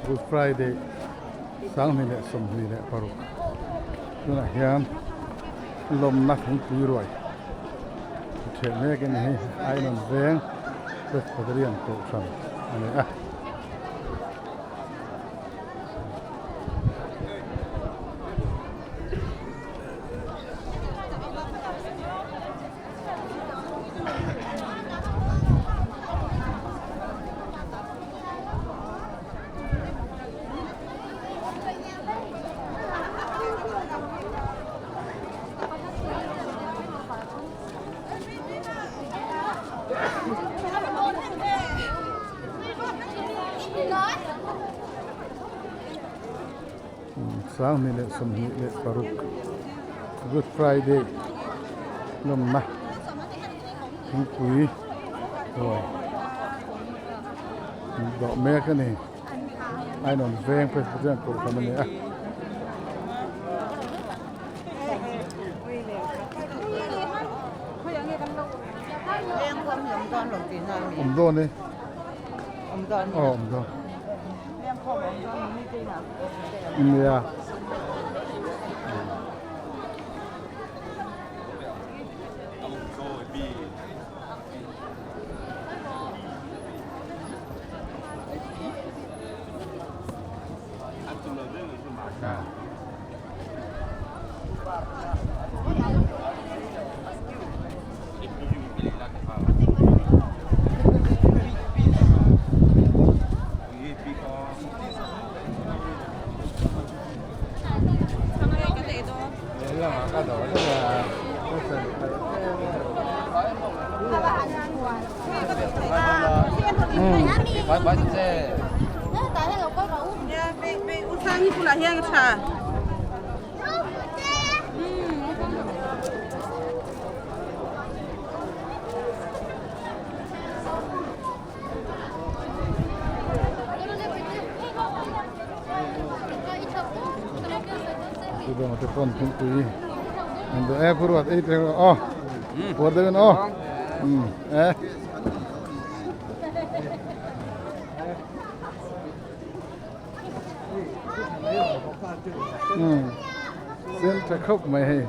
Good Friday 2026 tunah hian lawmna thingpui ruai theh mek a ni hi Ainawn veng Presbyterian Kohhran a ni a. 2026 Good Friday lawmna thingpui ruai dawh mek a ni Ainawn veng Presbyterian Kohhran a ni a. Awm dawn e. Aw awm dawn. Nia. Te pawn thingpui an duh e pu ruat ei tel rawh aw puar deuhin aw umm e. Umm sen tha khawp mai hei.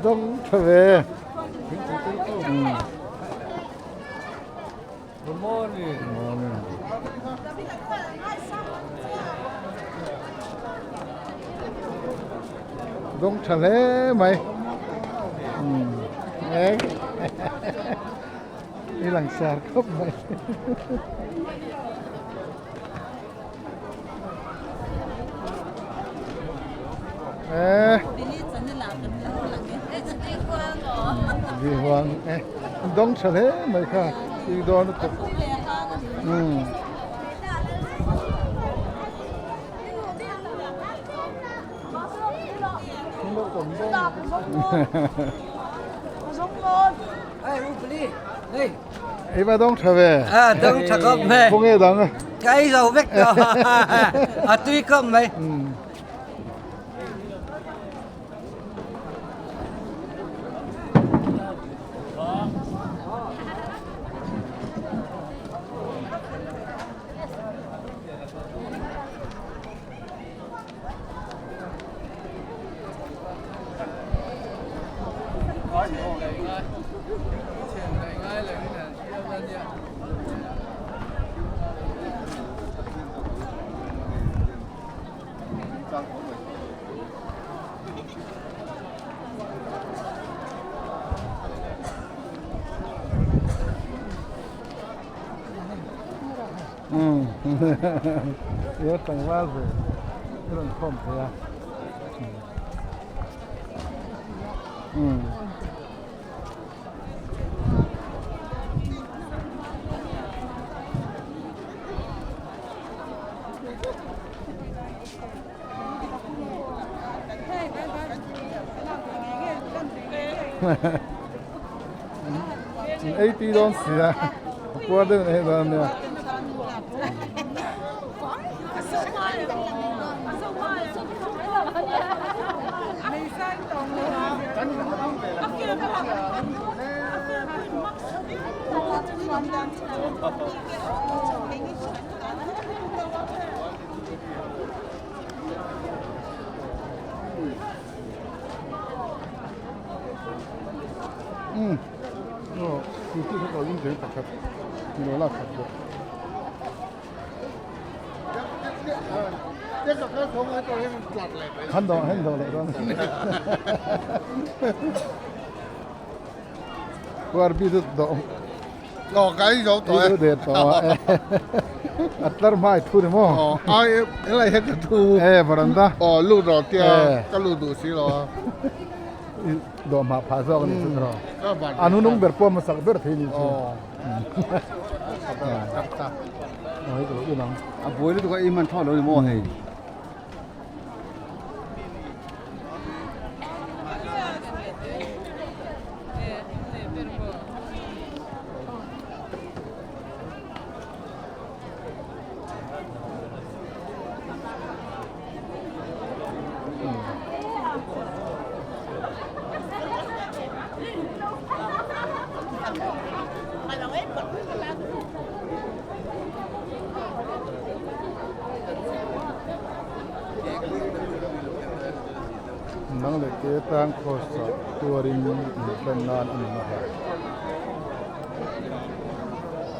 Dawng tha ve. Good morning. Good morning. Dawng tha hle mai. I langsar khawp mai. Di huang e dawng tha hle mai kha i dawn lutuk. Ei va dawng tha ve. À, dawng tha khawp mai. Khaw nge dang a? Ka ei zo vek tawh. A tui khawp mai. Ia tlangval ve i rawn khawm thei a. In ei tui dawn si a, a puar deuh in ei dawn ania. Umm aw scooty kha ka lo ding pakhat ni lo lak khat bawk. Han dawh han dawh leh dawn Puar bi chu dawh Aw ka ei zo tawh e. Ei zo der tawh a e. A tlar hma i thu ni maw? Aw ai helai hian ka thu. E varanda. Aw lut rawh tia ka lut duh si lo a. I dawh hma phah zawk a nih chu tiraw. A nunung ber pawh hmasak ber thei ni chu. Aw hei ka lo en ang. A buai lutuk a ei hman thlawt lo ni maw hei. Nang leh ke tan cross ah tuarin inhlan nan a ni na ha.